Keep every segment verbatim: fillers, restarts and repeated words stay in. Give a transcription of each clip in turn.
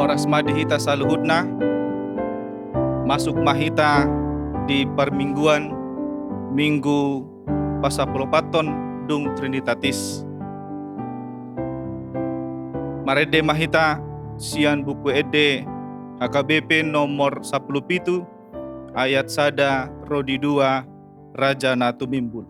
Horas ma di hita saluhutna. Masuk ma hita di parmingguan, Minggu pasampulupathon dung Trinitatis. Marende ma hita sian Buku Ende H K B P nomor sampulu pitu, ayat sada ro di dua, Raja na Tumimbul.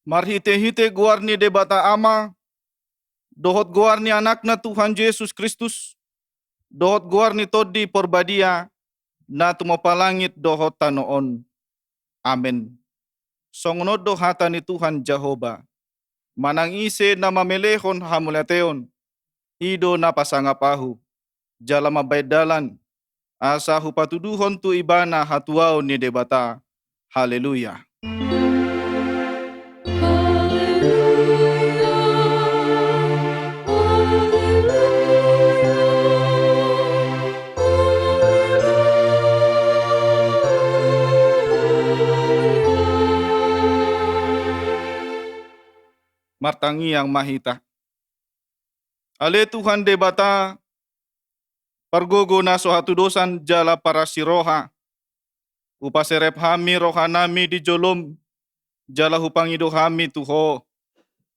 Marhitehite goar ni Debata Ama, dohot goar ni Anakna Tuhan Jesus Kristus, dohot goar ni Tondi Porbadia, na tumompa langit dohot tano on. Amen. Songon on do hata ni Tuhan Jahowa: Manang ise na mamelehon hamauliateon, i do na pasangap Ahu, jala mambahen dalan, asa hupatuduhon tu ibana hatuaon ni Debata. Haleluya. Martangiang ma hita. Ale Tuhan Debata, pargogo na so hatudosan jala parasi roha, hupaserep hami rohanami di jolom, jala hupangido hami tu Ho.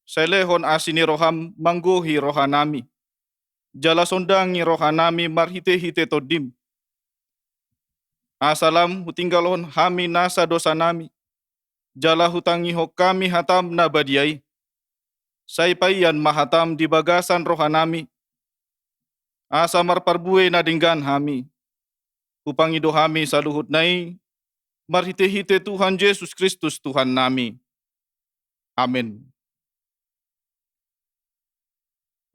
Sai lehon asi ni roham manggohi rohanami, jala sondangi rohanami marhitehite Tondim, asa lam hutinggalhon hami nasa dosanami, jala hutangihon hami hatam na badia i. Sai paian ma hatam di bagasan rohanami, asa marparbue na denggan hami. Hupangido hami saluhutna i marhitehite Tuhan Jesus Kristus Tuhannami. Amen.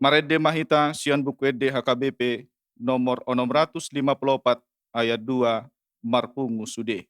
Marende ma hita sian Buku Ende H K B P nomor onom ratus lima pulu opat, ayat dua, marpungu sude.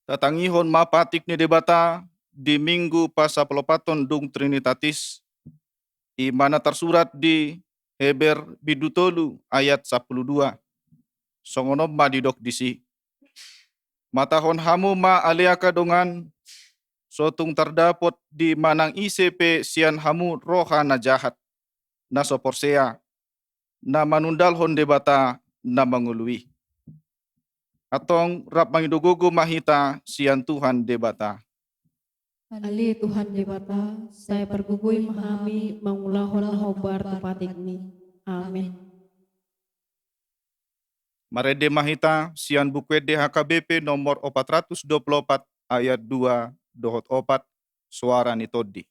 Tatangihon ma patik ni Debata di Minggu pasampulupathon dung Trinitatis, i ma na tarsurat di Heber bindu tolu ayat sampulu dua. Songon on ma didok disi: Matahon hamu ma ale angka dongan, so tung tardapot di manang ise pe sian hamu roha na jahat, na so porsea, na manundalhon Debata na mangolu i. Antong rap mangido gogo ma hita sian Tuhan Debata. Ale Tuhan Debata, sai pargogoi ma hami mangulahon na hombar tu patikMi. Amen. Marende ma hita sian Buku Ende H K B P nomor opat ratus dua puluh opat, ayat dua dohot opat, Suara ni Tondi.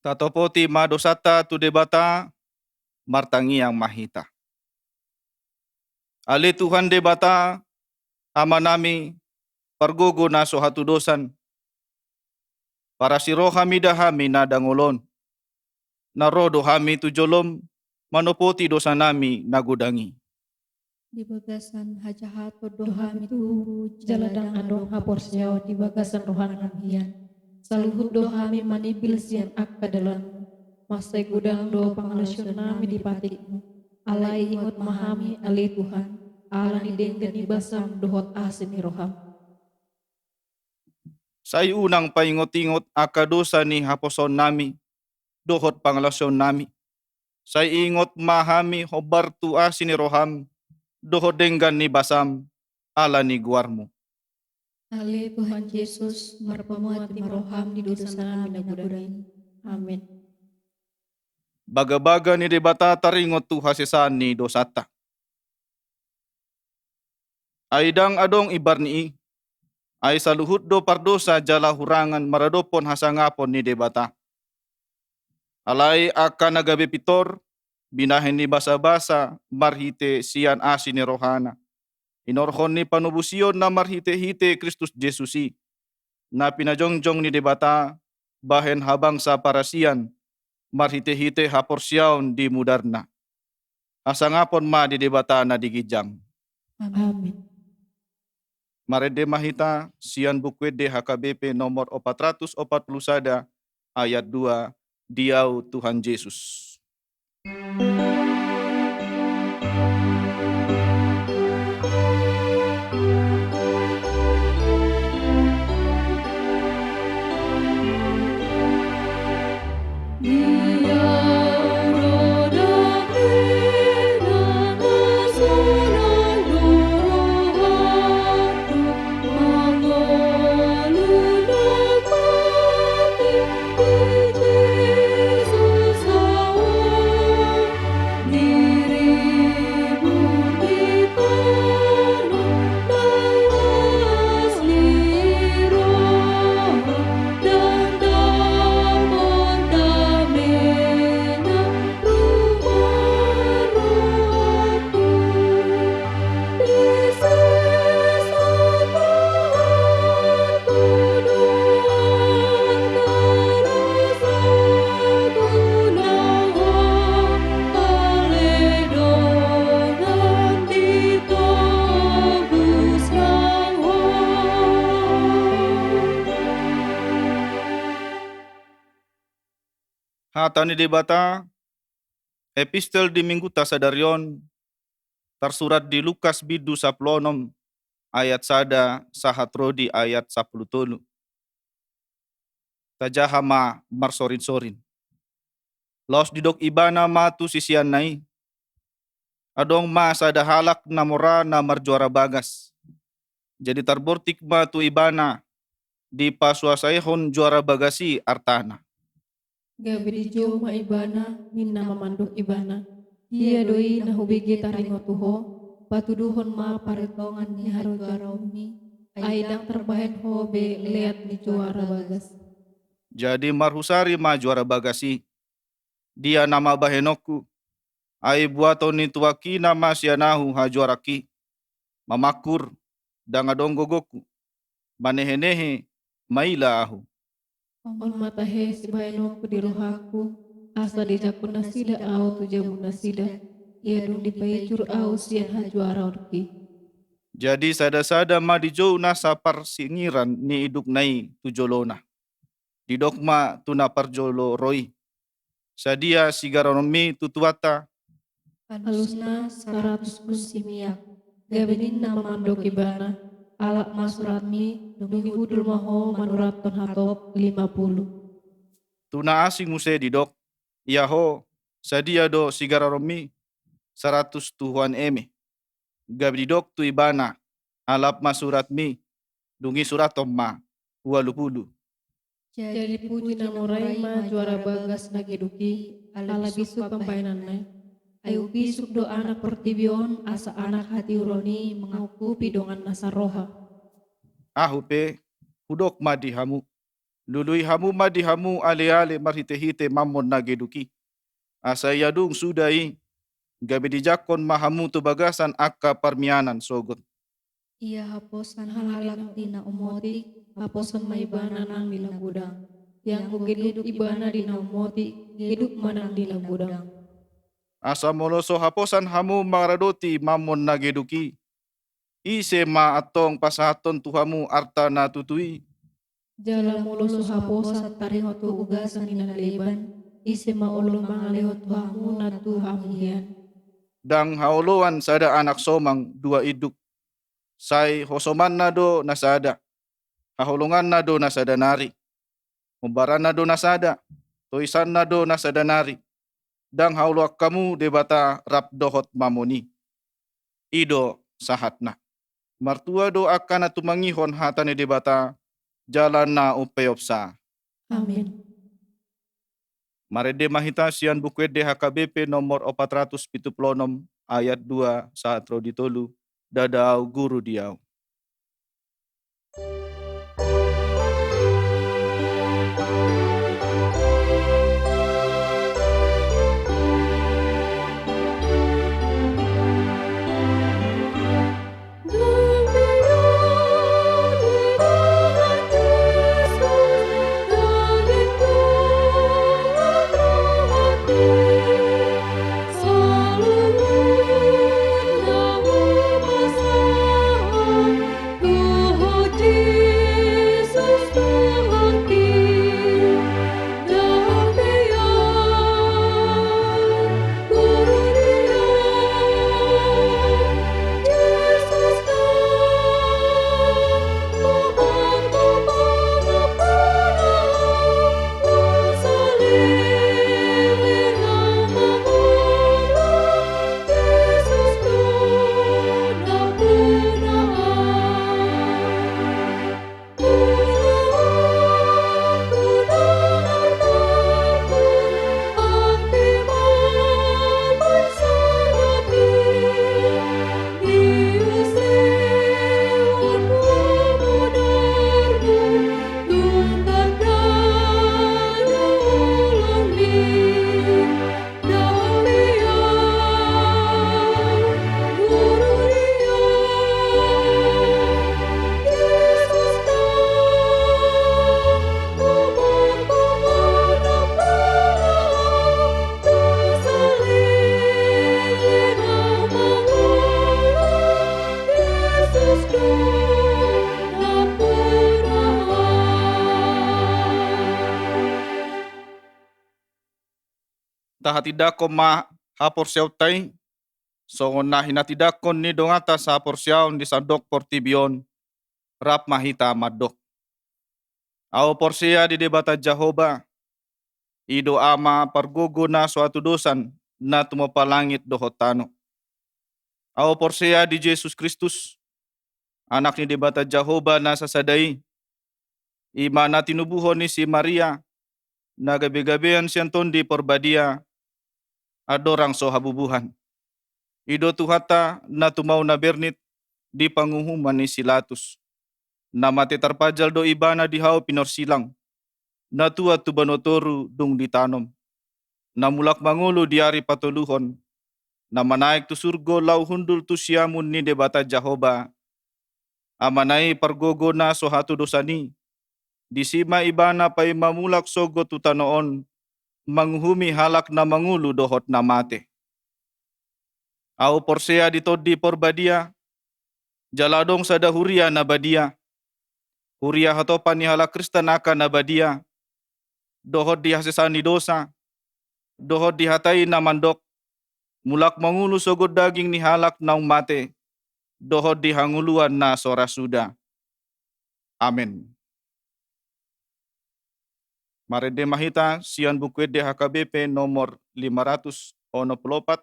Tatopoti ma dosanta tu Debata, martangiang ma hita. Ale Tuhan Debata, Amanami, pargogo na so hatudosan, parasi roha mida hami na dangol on, na ro do hami tu jolom manopoti dosanami na godang i. Di bagasan hajahaton do hami tubu, jala ndang adong haporseaon di bagasan rohanami hian. Saluhut do hami manimbil sian angka dalanMu. Mansai godang do pangalaosionnami di patikMu. Alai ingot ma hami, ale Tuhan, ala ni denggan ni basaM dohot asi ni rohaM. Sai unang paingot-ingot angka dosa ni haposoonnami dohot pangalaosionnami. Sai ingot ma hami hombar tu asi ni rohaM dohot denggan ni basaM, ala ni goarMu. Ale Tuhan Jesus, marpamuati ma rohaM di dosanami na godang i. Amen. Bagabaga ni Debata taringot tu hasesaan ni dosanta. Ai ndang adong imbar ni i, ai saluhut do pardosa jala hurangan maradophon hasangapon ni Debata. Alai angka na gabe pintor, binahen ni basabasa marhite sian asi ni rohana, hinorhon ni panobusion na marhite-hite Kristus Jesus i, na pinajongjong ni Debata bahen habangsa parasian, marhite-hite haporseaon di mudarna. Hasangapon ma di Debata na di ginjang. Amen. Marende ma hita sian Buku Ende H K B P nomor opat ratus opat puluh sada, ayat dua, Di Ahu Tuhan Jesus. Hata ni Debata, epistel di Mingguta sadari on, tarsurat di Lukas bindu sampulu onom ayat sada sahat ro di ayat sampulu tolu. Tajaha ma marsorinsorin. Laos didok Ibana ma tu siseanna i: Adong ma sada halak na mora na marjuara bagas. Jadi tarbortik ma tu ibana, dipasuasaihon juara bagas i artana. Gabe dijou ma ibana, ninna ma mandok ibana: Dia do i na hubege taringot tu ho? Patuduhon ma parintongan ni hajuaraonmi, ai ndang tarbahen ho be leat ni juara bagas. Jadi marhusari ma juara bagas i: Dia nama bahenonku? Ai buaton ni tuanki nama sian ahu hajuarangki. Mamangkur, ndang adong gogongku. Manehenehe, maila ahu. On ma tahe sibahenonku di rohangku, asa dijangkon nasida ahu tu jabunasida, ia dung dipaijur ahu sian hajuaraonki. Jadi sadasada ma dijou nasa parsingiran ni idupna i tu jolona. Didok ma tu na parjolo ro i: Sadia sigaranonmi tu tuanta? Alusna saratus kunsi miak. Gabe ninna ma mandok ibana: Alap ma suratmi, dung i hundul ma ho manurathon hatop lima pulu. Tu na asing muse didok: Ia ho, sadia do sigaranonmi? Saratus tuhuan eme. Gabe didok tu ibana: Alap ma suratmi, dung i surathon ma ualu pulu. Jadi puji na mora i ma juara bagas na geduk i, ala bisuk pambahenanna i. Ai upisuk do anak portibi on asa anak hatiuron i mangangkupi dongan na saroha. Ahu pe, hudok ma di hamu: Lului hamu ma di hamu aleale marhitehite mammon na geduk i. Asa ia dung suda i, gabe dijangkon ma hamu tu bagasan angka parmianan sogot. Ia haposan halak di na umotik, haposan ma ibana nang di na godang. Ianggo geduk ibana di na umotik, geduk ma nang di na godang. Asa molo so haposan hamu mangaradoti mammon na geduk i, ise ma antong pasahathon tu hamu arta na tutu i? Jala molo so haposan taringot tu ugasan ni na leban, ise ma olo mangalehon tu hamu na tu hamu hian? Ndang haoloan sada anak somang dua induk. Sai hosomanna do na sada, haholonganna do na sada nari. Hombaranna do na sada, toisanna do na sada nari. Ndang haoloan hamu Debata rap dohot mammon i. I do sahatna. Martua do angka na tumangihon hata ni Debata, jala na umpeopsa. Amin. Marende ma hita sian Buku Ende H K B P nomor opat ratus pitu pulu onom, ayat dua sahat ro di tolu. Ndada au guru di au. Tahatindangkon ma haporseaonta i, songon na hinatindangkon ni donganta sahaporseaon di sandok portibi on, rap ma hita mandok. Ahu porsea di Debata Jahowa, i do Ama pargogo na so hatudosan, na tumompa langit dohot tano. Ahu porsea di Jesus Kristus, Anak ni Debata Jahowa na sasada i, i ma na tinubuhon ni si Maria, na gabegabean sian Tondi Porbadia, andorang so habubuhan. I do Tuhanta na tumau na bernit di panguhuman ni si Latus. Na mate tarpajal do Ibana di hau pinorsilang, na tuat tu banua toru dung ditanom, na mulak mangolu di ari patoluhon, na manaek tu surgo laho hundul tu siamun ni Debata Jahowa, Amana i pargogo na so hatudosan i, disi ma Ibana paima mulak sogot tu tano on, manguhumi halak na mangolu dohot na mate. Ahu porsea di Tondi Porbadia, jala adong sada huria na badia, huria hatopan ni halak Kristen angka na badia, dohot di hasesaan ni dosa, dohot di hata i na mandok, mulak mangolu sogot daging ni halak naung mate, dohot di hangoluan na so ra suda. Amen. Marende ma hita sian Buku Ende H K B P nomor lima ratus onom pulu opat,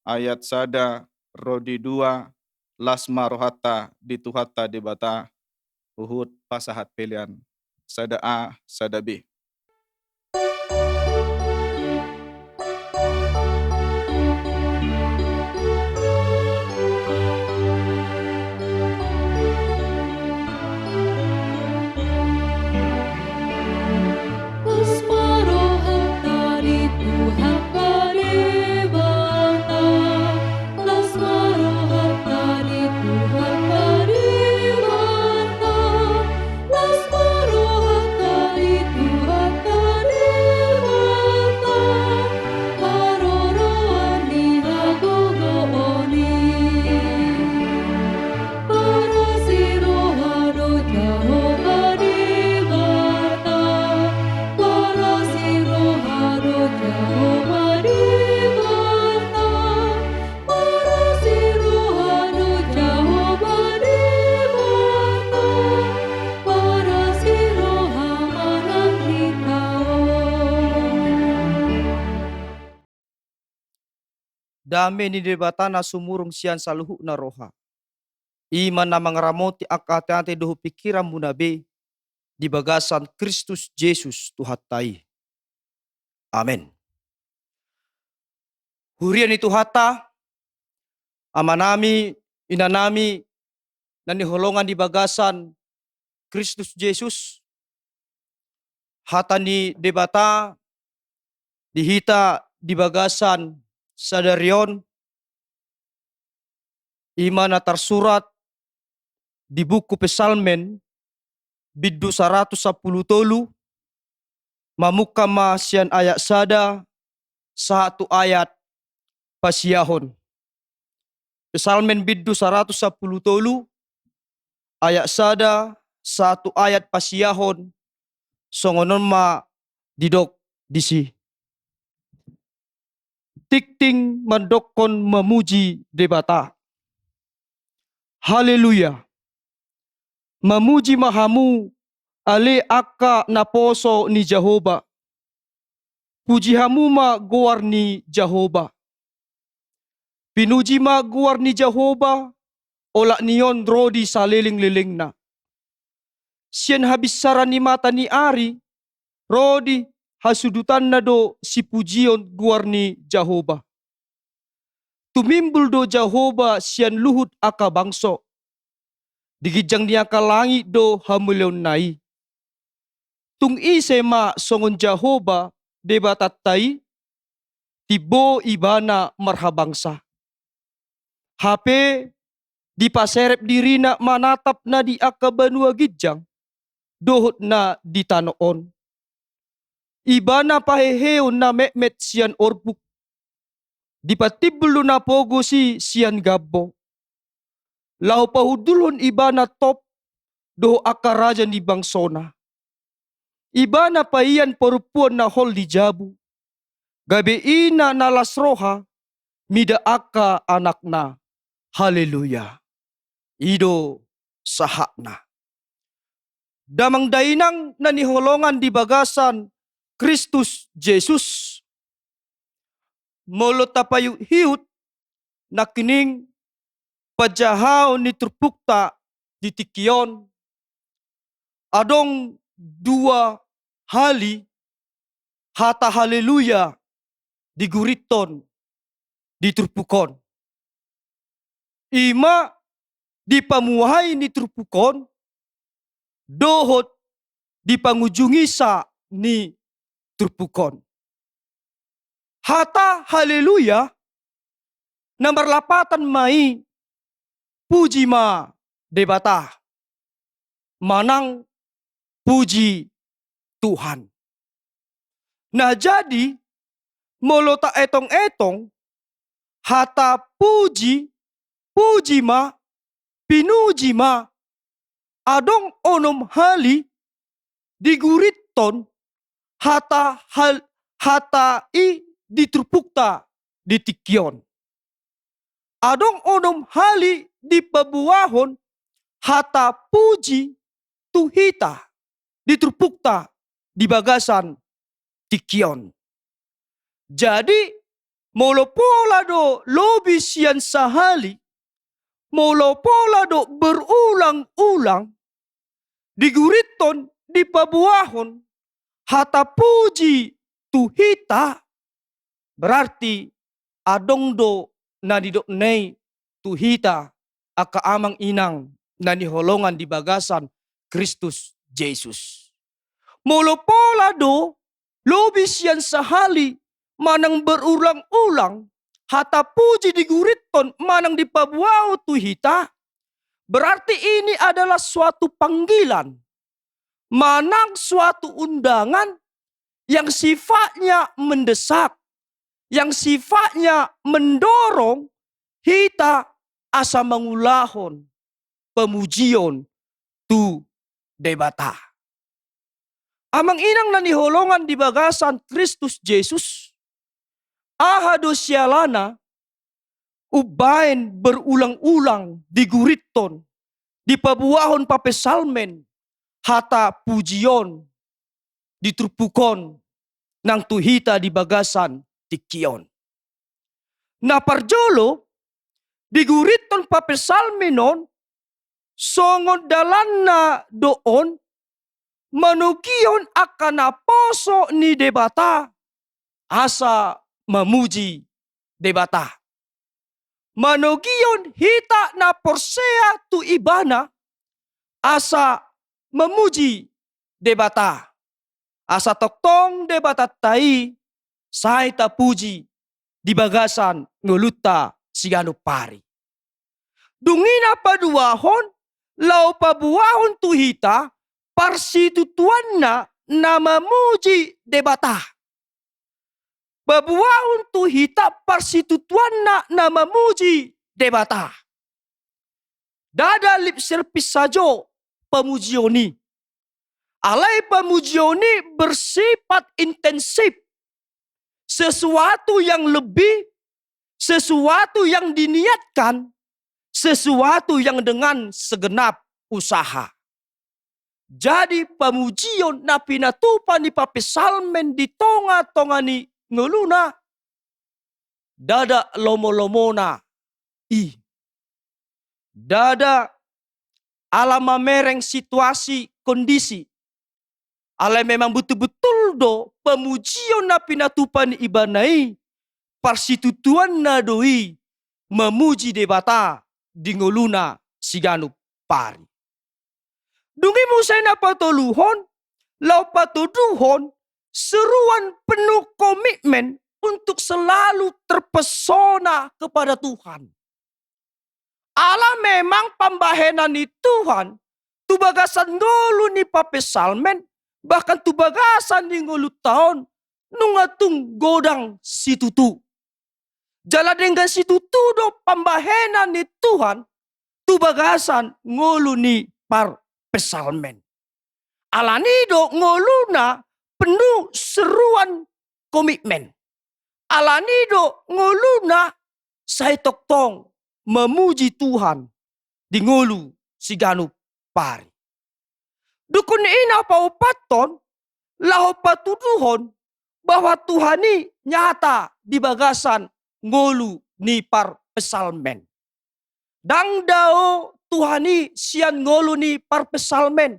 ayat sada ro di dua. Las ma rohanta di Tuhanta Debata, huhut pasahat pelean sada A, sada B. Dame ni Debata na sumurung sian saluhutna roha, i ma na mangaramoti angka ateate dohot pingkiranmuna be di bagasan Kristus Jesus Tuhanta i. Amen. Huria ni Tuhanta, amanami, inanami, na hinaholongan di bagasan Kristus Jesus, hata ni Debata di hita di bagasan sadari on, i ma na tarsurat di buku Psalmen, bindu saratus sampulu tolu, mamungka ma sian ayat sada sahat tu ayat pasiahon. Psalmen bindu saratus sampulu tolu, ayat sada sahat tu ayat pasiahon, songon on ma didok disi. Tingting mandokkon mamuji Debata. Haleluya. Mamuji ma hamu, ale angka naposo ni Jahowa. Puji hamu ma goar ni Jahowa. Pinuji ma goar ni Jahowa, olat ni on ro di salelenglelengna. Sian habinsaran ni mata ni ari ro di hasudutanna do sipujion goar ni Jahowa. Tumimbul do Jahowa sian luhut angka bangso. Di ginjang ni angka langit do hamuliaonna i. Tung ise ma songon Jahowa Debatanta i? Timbo Ibana marhabangsa. Hape dipaserep dirina manatap na di angka banua ginjang dohot na di tano on. Ibana paheheon na metmet sian orbuk. Dipatimbul do na pogos i sian gambo. Laho pahundulhon Ibana top dohot angka raja ni bangsona. Ibana paian parompuan na hol di jabu. gabe ina na las roha mida angka anakna. Haleluya. I do sahatna. Damang dainang na hinaholongan di bagasan Kristus Jesus, molo tapaihutihut nangkining panjahaon ni turpukta di tingki on, adong dua hali hata haleluya digurithon di turpuk on. I ma di pamuhai ni turpuk on dohot di pangujungisa ni turpuk on. Hata haleluya na marlapatan ma i puji ma Debata manang puji Tuhan. Nah, jadi molo taetong-etong hata puji, puji ma, pinuji ma, adong onom hali digurithon hata hal-, hata i di turpukta di tingki on. Adong onom hali dipaboahon hata puji tu hita di turpukta di bagasan tingki on. Jadi, molo pola do lobi sian sahali, molo pola do berulang-ulang digurithon, dipaboahon hata puji tu hita, berarti adong do na nidokna i tu hita angka amang inang na hinaholongan di bagasan Kristus Jesus. Molo pola do lobi sian sahali manang berulang-ulang hata puji digurithon manang dipaboahon tu hita, berarti ini adalah suatu panggilan manang suatu undangan yang sifatnya mendesak, yang sifatnya mendorong hita asa mangulahon pamujion tu Debata. Amang inang na hinaholongan di bagasan Kristus Jesus, aha do sialana umbaen berulang-ulang digurithon, dipaboahon papesalmen hata puji on di turpuk on nang tu hita di bagasan tingki on? Na parjolo, digurithon papesalmen on songon dalanna do on manogihon angka naposo ni Debata asa mamuji Debata. Manogihon hita na porsea tu Ibana asa mamuji Debata. Asa tongtong Debatanta i sai tapuji di bagasan ngolunta siganup ari. Dung i na paduahon, laho paboahon tu hita parsitutuanna na mamuji Debata. Paboahon tu hita parsitutuanna na mamuji Debata. Ndada lip service sajo pamujion i. Alai pamujion i bersifat intensif. Sesuatu yang lebih, sesuatu yang diniatkan, sesuatu yang dengan segenap usaha. Jadi pamujion na pinatupa ni papesalmen di tonga-tonga ni ngoluna, ndada lomo-lomona i. Ndada ala mamereng situasi kondisi. Alai memang betul-betul do pamujion na pinatupa ni Ibana i, parsitutuanna do i mamuji Debata di ngoluna siganup ari. Dung i muse na patoluhon, laho patoduhon seruan penuh komitmen untuk selalu terpesona kepada Tuhan. Ala memang pambahenan ni Tuhan tu bagasan ngolu ni papesalmen, bahkan tu bagasan ni ngolunta on, nunga tung godang situtu. Jala denggan situtu do pambahenan ni Tuhan tu bagasan ngolu ni parpesalmen. Alani do ngoluna penuh seruan komitmen. Alani do ngoluna sai tongtong mamuji Tuhan di ngolu siganup ari. Dungkon i na paopathon, laho patuduhon bahwa Tuhan i nyata di bagasan ngolu ni parpsalmen. Ndang dao Tuhan i sian ngolu ni parpsalmen.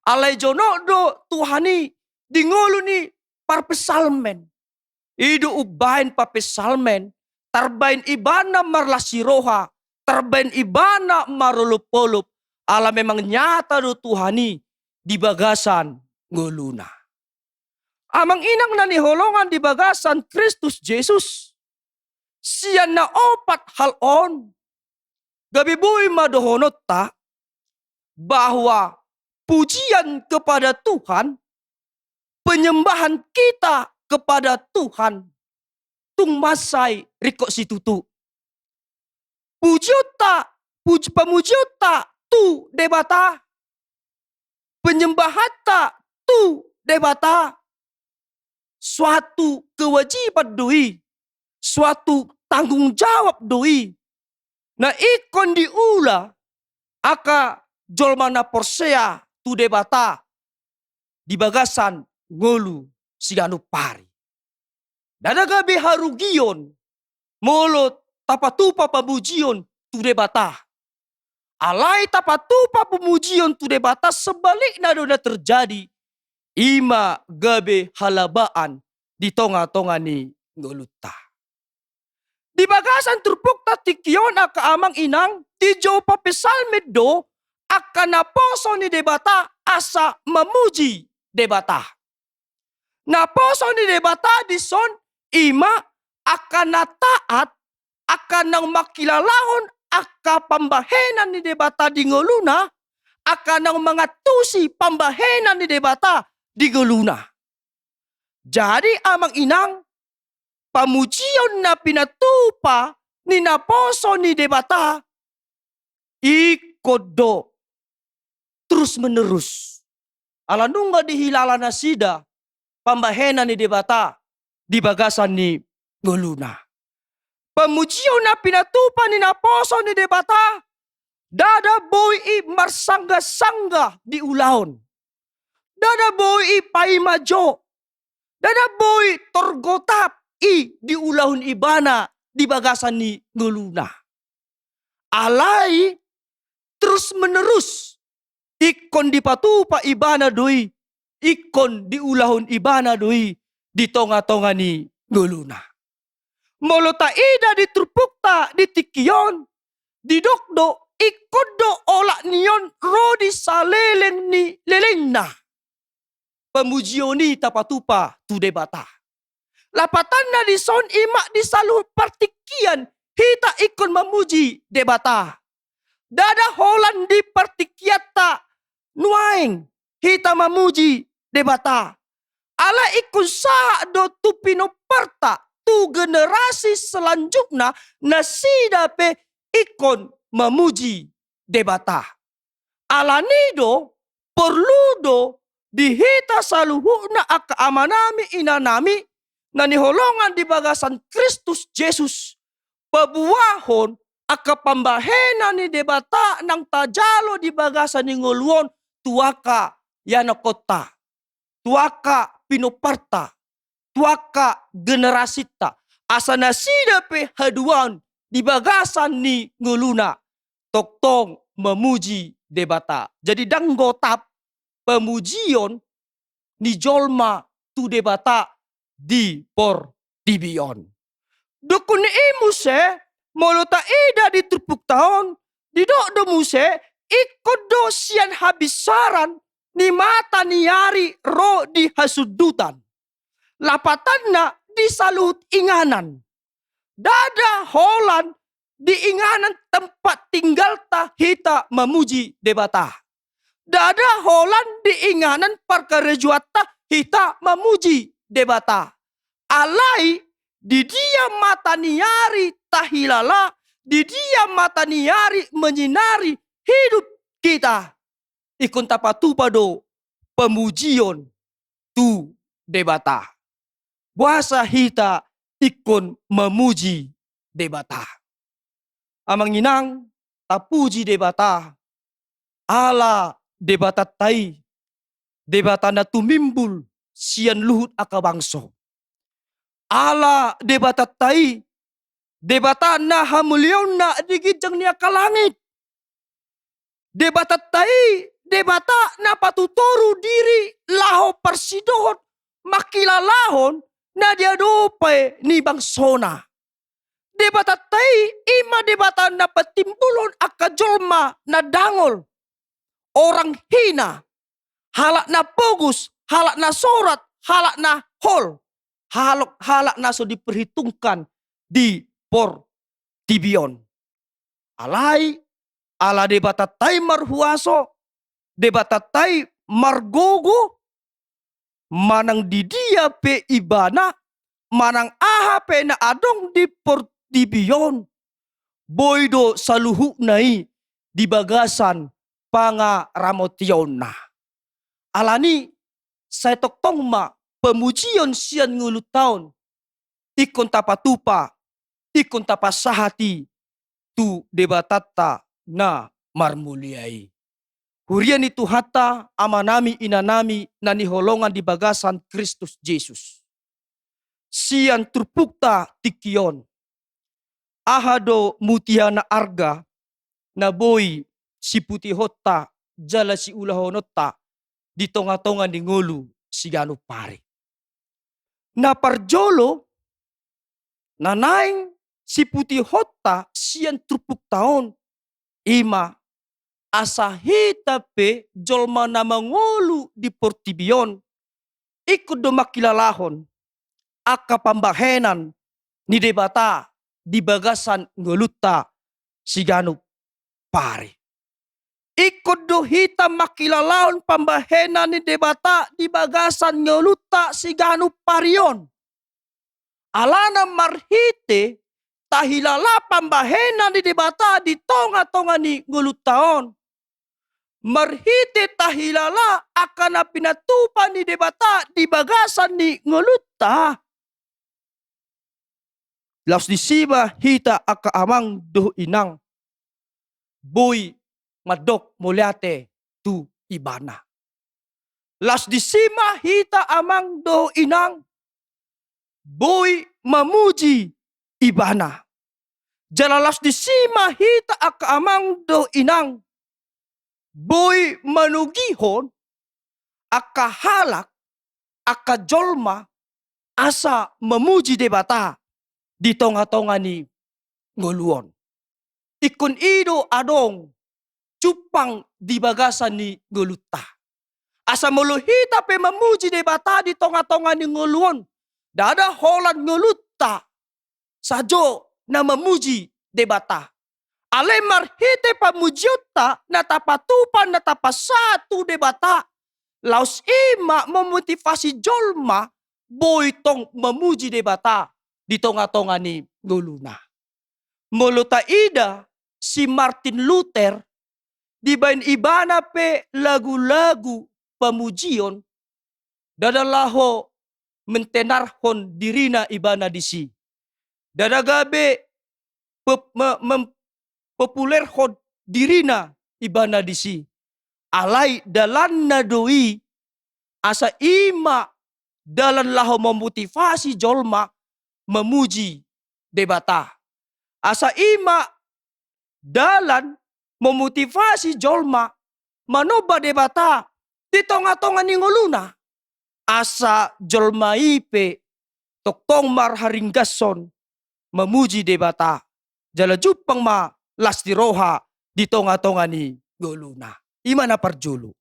Alai jonok do Tuhan i di ngolu ni parpsalmen. I do umbahen parpsalmen, tarbahen ibana marlas ni roha, tarbahen ibana marolopolop, ala memang nyata do Tuhan i di bagasan ngoluna. Amang inang na hinaholongan di bagasan Kristus Jesus, sian na opat hal on, gabe boi ma dohononta bahwa pujian kepada Tuhan, penyembahan kita kepada Tuhan, tung mansai ringkot situtu. Pujionta, puj-, pamujionta tu Debata, penyembahanta tu Debata, suatu kewajiban do i, suatu tanggung jawab do i, na ingkon diula angka jolma na porsea tu Debata di bagasan ngolu siganup ari. Ndada gabe harugion molo tapatupa pamujion tu Debata. Alai tapatupa pamujion tu Debata, sebalikna do na terjadi, i ma gabe halabaan di tonga-tonga ni ngolunta. Di bagasan turpukta tingki on angka amang inang, dijou parpsalmen do angka naposo ni Debata asa mamuji Debata. Naposo ni Debata dison i ma angka na taat, angka naung mangkilalahon angka pambahenan ni Debata di ngoluna, angka naung mangantusi pambahenan ni Debata di ngoluna. Jadi amang inang, pamujion na pinatupa ni naposo ni Debata, ingkon do terus menerus. Ala nunga dihilala nasida pambahenan ni Debata di bagasan ni ngoluna. Pamujion na pinatupa ni naposo ni Debata, ndada boi i marsanggasangga di ulaon. Ndada boi i paima jo. Ndada boi torgotap i diulahon ibana di bagasan ni ngoluna. Alai terus menerus ingkon dipatupa ibana do i, ingkon diulahon ibana do i di tonga-tonga ni ngoluna. Molo taida di turpukta di tingki on, didok do ingkon do olat ni on ro di saleleng ni lelengna pamujion i tapatupa tu Debata. Lapatanna dison i ma di saluhut partingkian hita ingkon mamuji Debata. Ndada holan di partingkianta nuaeng hita mamuji Debata. Alai ingkon sahat do tu pinomparta, tu generasi selanjutna, nasida pe ingkon mamuji Debata. Alani do, porlu do di hita saluhutna angka amanami inanami na hinaholongan di bagasan Kristus Jesus, paboahon angka pambahenan ni Debata naung tajalo di bagasan ni ngolu on tu angka ianakkonta, tu angka pinomparta, tu angka generasinta, asa nasida pe haduan di bagasan ni ngoluna tongtong mamuji Debata. Jadi ndang gotap pamujion ni jolma tu Debata di portibi on. Dungkon i muse, molo taida di turpukta on, didok do muse, ingkon do sian habinsaran ni mata ni ari ro di hasundutan. Lapatanna di saluhut inganan. Ndada holan di inganan tempat tinggalta hita mamuji Debata. Ndada holan di inganan parkarejoanta hita mamuji Debata. Alai di dia mata ni ari tahilala, di dia mata ni ari menyinari hidup kita, ingkon tapatupa do pamujion tu Debata. Boasa hita ingkon mamuji Debata. Amang inang, tapuji Debata, ala Debatanta i, Debata na tumimbul sian luhut angka bangso. Ala Debatanta i, Debata na hamuliaonna di ginjang ni angka langit. Debatanta i, Debata na patutoru diri laho parsidohot mangkilalahon na diadopi ni bangsona. Debatanta i, i ma Debata na patimbulhon angka jolma na dangol, orang hina, halak na pogos, halak na sorat, halak na hol, halak, halak na so diperhitungkan di portibi on. Alai, ala Debatanta i marhuaso, Debatanta i margogo, manang di dia pe ibana, manang aha pe na adong di portibi on, boi do saluhutna i di bagasan pangaramotionna. Alani, sai tongtong ma pamujion sian ngolunta on ingkon tapatupa, ingkon tapasahat i tu Debatanta na marmulia i. Huria ni Tuhanta, amanami, inanami na hinaholongan di bagasan Kristus Jesus. Sian turpukta tingki on, aha do mutia na arga na boi siputihonta jala siulahononta di tongatonga ni ngolu siganup ari? Na parjolo, na naeng siputihonta sian turpukta on, i ma asa hita pe jolma na mangolu di portibi on, ingkon do mangkilalahon angka pambahenan ni Debata di bagasan ngolunta siganup ari. Ingkon do hita mangkilalahon pambahenan ni Debata di bagasan ngolunta siganup ari on. Alana marhite tahilala pambahenan ni Debata di tongatonga ni ngolunta on, marhite tahilala angka na pinatupa ni Debata di bagasan ni ngolunta, laos disi ma hita angka amang dohot inang boi mandok mauliate tu Ibana. Laos disi ma hita amang dohot inang boi mamuji Ibana. Jala laos disi ma hita angka amang dohot inang boi manogihon angka halak, angka jolma asa mamuji Debata di tongatonga ni ngolu on. Ingkon i do adong jumpang di bagasan ni ngolunta. Asa molo hita pe mamuji Debata di tongatonga ni ngolu on, ndada holan ngolunta sajo na mamuji Debata. Alai marhite pamujionta na tapatupa, na tapasahat tu Debata, laos i ma mamotivasi jolma boi tong mamuji Debata di tongatonga ni ngoluna. Molo taida si Martin Luther, dibaen ibana pe lagulagu pamujion, ndada laho mentenarhon dirina ibana disi. Ndada gabe pep-, me-, mem-, populerhon dirina ibana disi. Alai dalanna do i, asa i ma dalan laho mamotivasi jolma mamuji Debata. Asa i ma dalan mamotivasi jolma manomba Debata di tongatonga ni ngoluna. Asa jolma i pe tongtong marharinggashon mamuji Debata, jala jumpang ma las ni roha di tongatonga ni ngoluna. I ma na parjolo.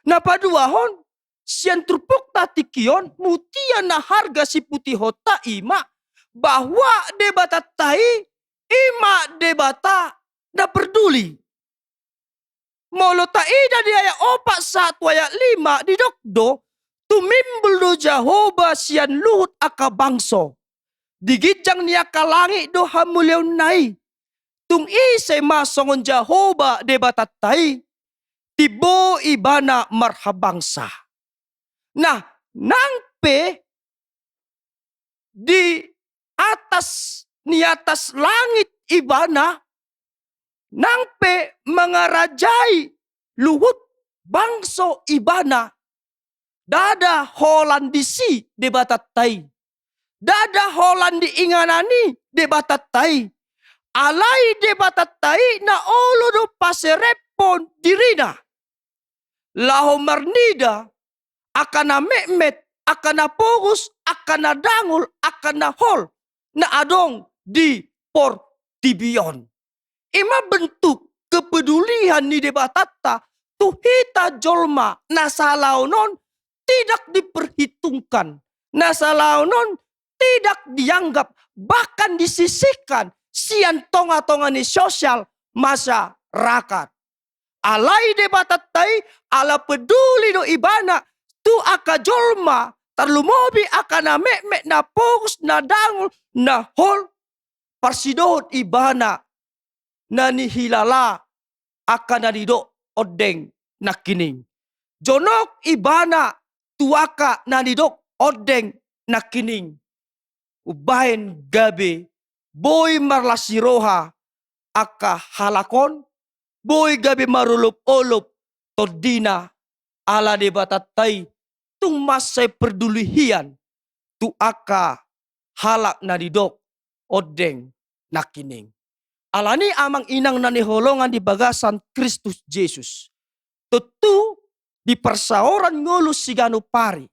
Na paduahon, sian turpukta tingki on, mutia na harga siputihonta i ma bahwa Debatanta i, i ma Debata na perduli. Molo taida di ayat opat sahat tu ayat lima, didok do, tumimbul do Jahowa sian luhut angka bangso. Di ginjang ni angka langit do hamuliaonna i. Tung ise ma songon Jahowa Debatanta i, timbo ibana marhabangsa. Nah, nang pe di atas, ni atas langit ibana, nang pe mangarajai luhut bangso ibana, ndada holan disi Debatanta i. Ndada holan di inganan i Debatanta i. Alai Debatanta i na olo do paserephon dirina laho marnida angka na metmet, angka na pogos, angka na dangol, angka na hol na adong di portibi on. I ma bentuk kepedulian ni Debatanta tu hita jolma na salaon on tidak diperhitungkan, na salaon on tidak dianggap, bahkan disisihkan sian tonga-tonga ni sosial masyarakat. Alai Debatanta i, ala peduli do ibana tu angka jolma, tarlumobi angka na metmet, na pogos, na dangol, na hol, parsidohot ibana na nihilala angka na nidok ondeng nangkining. Jonok ibana tu angka na nidok ondeng nangkining. Umbahen gabe boi marlas ni roha angka halak on, boi gabe marolop-olop tondina, ala Debatanta i tung mansai perduli hian tu angka halak na nidok ondeng nangkining. Alani i, amang inang na hinaholongan di bagasan Kristus Jesus, tontu di parsaoran ngolu siganup ari,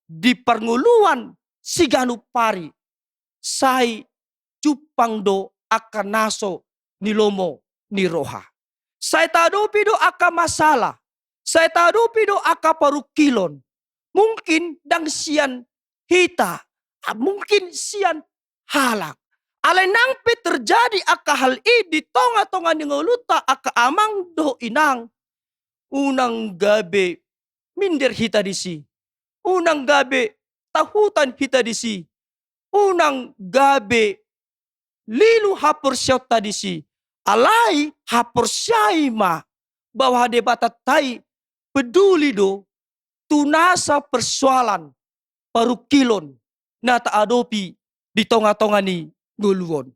di parngoluan siganup ari, sai jumpang do angka na so ni lomo ni roha. Sai taadopi do angka masalah, sai taadopi do angka parungkilon. Mungkin ndang sian hita, ah, mungkin sian halak. Alai nang pe terjadi angka hal i di tonga-tonga ni ngolunta angka amang dohot inang, unang gabe minder hita disi, unang gabe tahutan hita disi, unang gabe lilu haporseaonta disi. Alai haporseai ma bahwa Debatanta i peduli do tu nasa persoalan parungkilon na taadopi di tonga-tonga ni ngolu on.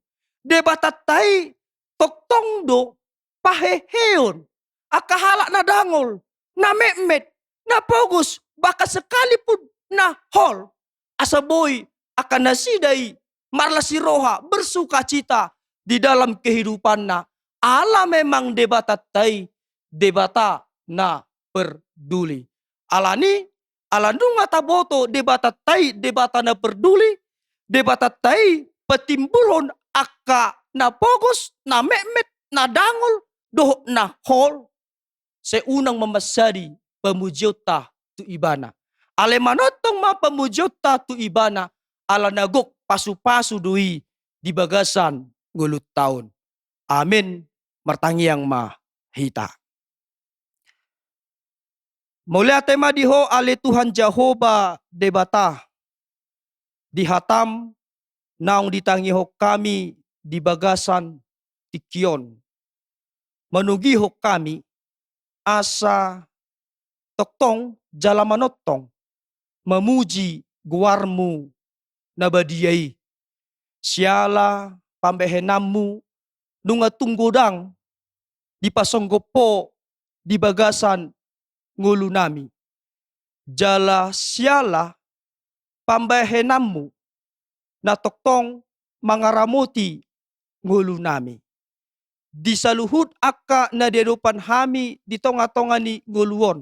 Debatanta i tongtong do paheheon angka halak na dangol, na metmet, na pogos, bahkan sekalipun na hol, asa boi angka nasida i marlas ni roha, bersukacita di dalam kehidupanna. Ala memang Debatanta i Debata na perduli. Alani, ala nunga taboto Debatanta i Debata na perduli, Debatanta i patimbulhon angka na pogos, na metmet, na dangol, dohot na hol, sai unang ma mansadi pamujionta tu Ibana. Alai manongtong ma pamujionta tu Ibana, ala na gok pasu-pasu do i di bagasan ngolunta on. Amen. Martangiang ma hita. Mauliate ma di Ho ale Tuhan Jahowa Debata, di hataM naung ditangihon hami di bagasan tingki on. Manogihon hami asa tongtong jala manongtong mamuji goarMu na badia i. Siala pambahenanMu nunga tung godang dipasonggop Ho di bagasan ngolunami. Jala siala pambahenanMu na tongtong mangaramoti ngolunami. Di saluhut angka na di adopan hami di tonga-tonga ni ngolu on,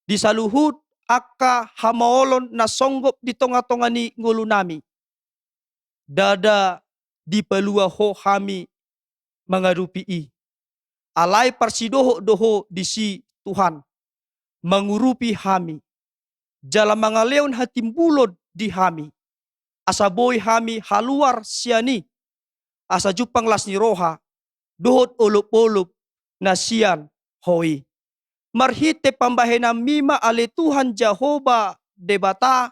di saluhut angka hamaolon na songgop di tonga-tonga ni ngolunami, ndada dipalua Ho hami mangadopi i. Alai parsidohot do Ho disi Tuhan, mangurupi hami, jala mangalehon hatimbulon di hami, asa boi hami haluar sian i, asa jumpang las ni roha dohot olop-olop na sian Ho i. Marhite pambahenanMi ma ale Tuhan Jahowa Debata,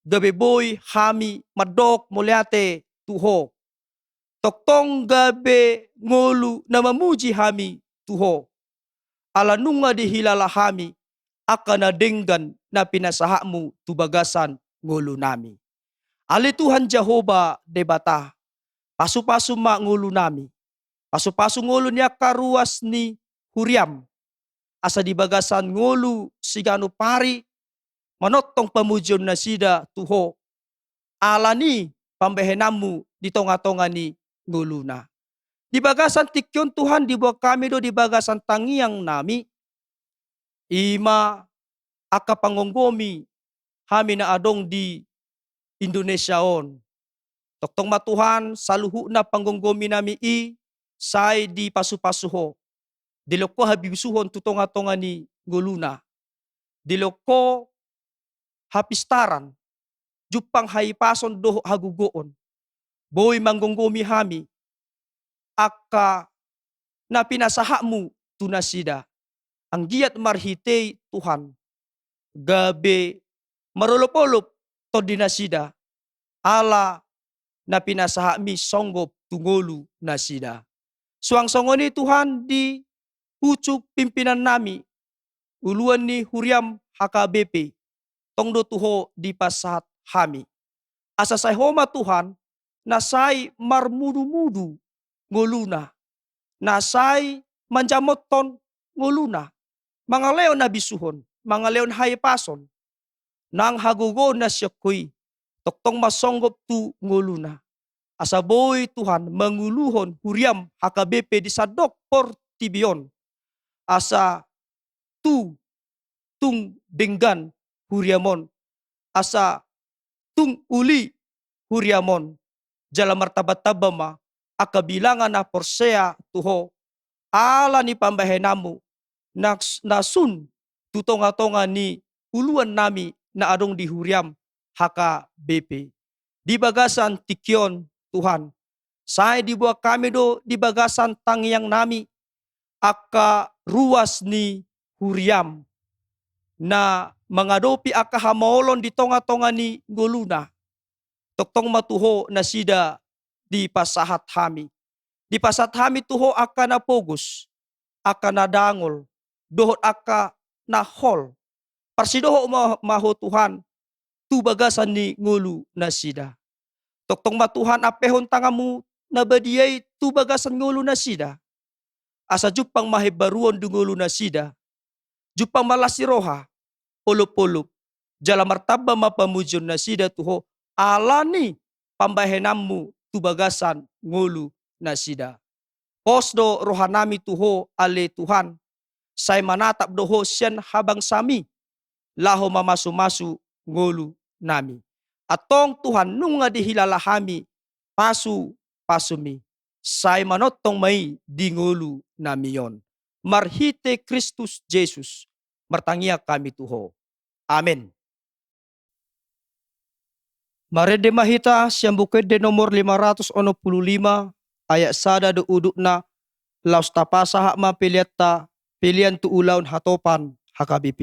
gabe boi hami mandok mauliate tu Ho. Tongtong gabe ngolu na mamuji hami tu Ho, ala nunga dihilala hami angka na denggan na pinasahatMu tu bagasan ngolunami. Ale Tuhan Jahowa Debata, pasupasu ma ngolunami. Pasupasu ngolu ni angka ruas ni huriam, asa di bagasan ngolu siganup ari manongtong pamujion nasida tu Ho, ala ni pambahenanmu di tongatonga ni ngoluna. Di bagasan tingki on Tuhan, diboan hami do di bagasan tangiangnami, i ma angka panggomgomi hami na adong di Indonesia on. Tongtong ma Tuhan, saluhutna panggomgominami i sai dipasupasu Ho. Dilehon Ho habisuhon tu tongatonga ni ngoluna. Dilehon Ho hapistaran, jumpang hahipason dohot hagogoon. Boi manggomgomi hami angka na pinasahatmu tu nasida. Anggiat marhite i Tuhan, gabe marolopolop tondi nasida, ala na pinasahatmi songgop tu ngolu nasida. Suang songon i Tuhan, di pucuk pimpinannami, uluan ni huriam H K B P, tong do tu Ho dipasahat hami. Asa sai Ho ma Tuhan, na sai marmudumudu ngoluna, na sai manjamothon ngoluna, mangalehon habisuhon, mangalehon hahipason, nang hagogoon na sian Ho i, tongtong ma songgop tu ngoluna. Asa boi Tuhan manguluhon huriam H K B P di sandok portibi on, asa tu tung denggan huriam on, asa tung uli huriam on, jala martambatamba ma angka bilangan na porsea tu Ho, ala ni pambahenanmu na, na sun tu tongatonga ni uluannami na adong di huriam H K B P. Di bagasan tingki on Tuhan, sai diboan hami do di bagasan tangiangnami angka ruas ni huriam na mangadopi angka hamaolon di tongatonga ni ngoluna. Tongtong ma tu Ho nasida dipasahat hami. Dipasahat hami tu Ho angka na pogos, angka na dangol, dohot angka na hol. Parsidohot ma, ma Ho Tuhan tu bagasan ni ngolu nasida. Tongtong ma Tuhan ampehon tanganmu na badia i tu bagasan ngolu nasida, asa jumpang ma himbaruon di ngolu nasida, jumpang ma las ni roha, olopolop, jala martamba ma pamujion nasida tu Ho, ala ni pambahenanmu tu bagasan ngolu nasida. Pos do rohanami tu Ho, ale Tuhan, sai manatap do Ho sian habangsami, laho mamasumasu ngolunami. Antong Tuhan, nunga dihilala hami pasupasumi, sai manongtong ma i di ngolunami on. Marhite Kristus Jesus, martangiang hami tu Ho. Amen. Marende ma hita sian Buku Ende nomor lima ratus onom pulu lima, ayat sada do udutna, laos tapasahat ma peleanta, pelean tu ulaon hatopan H K B P.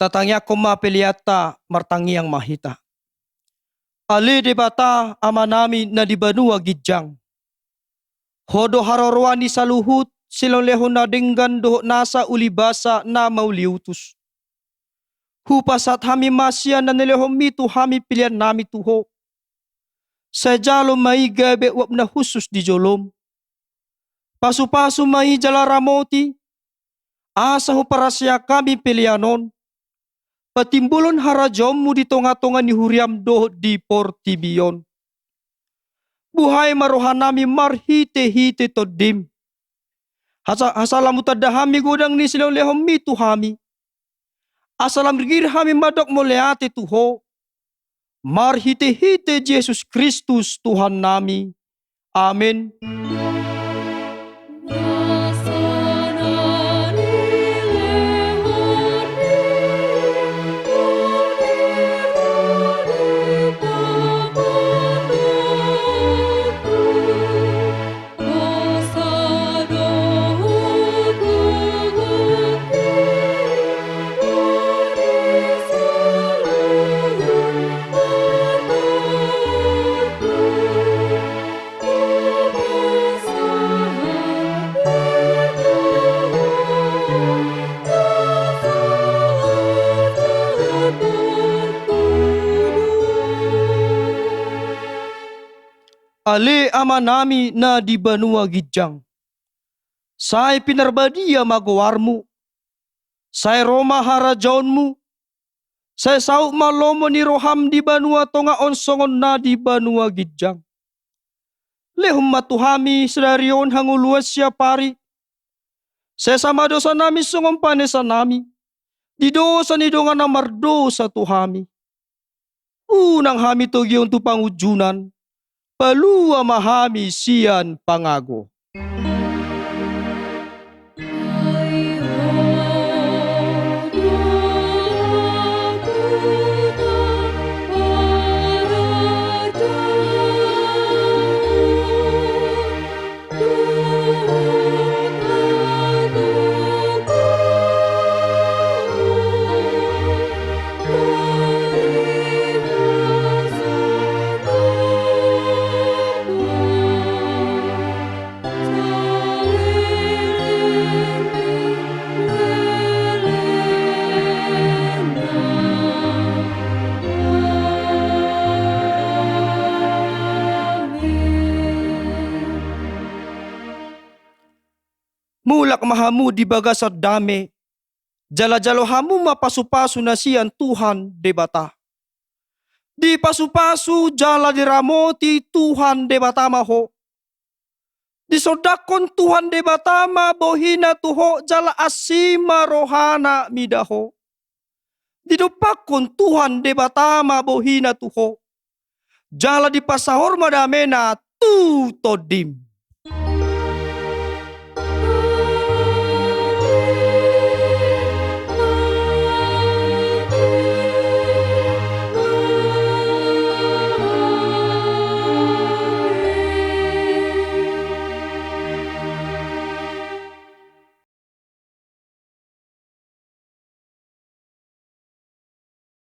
Tatangiangkon ma peleanta, martangiang ma hita. Ale Debata Amanami na di banua ginjang, Ho do haroroan ni saluhut silehonlehon na denggan dohot nasa ulibasa na mauliutus. Hupasahat hami ma sian na nilehonMi tu hami pelean nami tu Ho. Sai jalo ma i gabe uap na hushus di joloM. Pasupasu ma i jala ramoti, asa huparasea hami pelean on patimbulhon harajaonMu di tongatonga ni huriaM dohot di portibi on. Buhai ma rohanami marhitehite TondiM. Asa, asa lam hutanda hami godang ni silehonlehonMi tu hami. Asa lam girgir hami mandok mauliate tu Ho. Marhitehite Jesus Kristus Tuhannami. Amen. Ale Amanami na di banua ginjang, sai pinarbadia ma goarMu. Sai ro ma harajaonMu. Sai saut ma lomo ni rohaM di banua tonga on songon na di banua ginjang. Lehon ma tu hami sadari on hangoluan siapari. Sesa ma dosanami songon panesanami di dosa ni dongan na mardosa tu hami. Unang hami togihon tu pangunjunan, palua ma hami sian pangago. Mulak ma hamu di bagasan dame, jala jalo hamu ma pasupasu na sian Tuhan Debata. Dipasupasu jala diramoti Tuhan Debata ma ho. Disondangkon Tuhan Debata ma bohiNa tu ho jala asi ma rohaNa mida ho. Didompakkon Tuhan Debata ma bohiNa tu ho jala dipasaor ma dameNa tu tondim.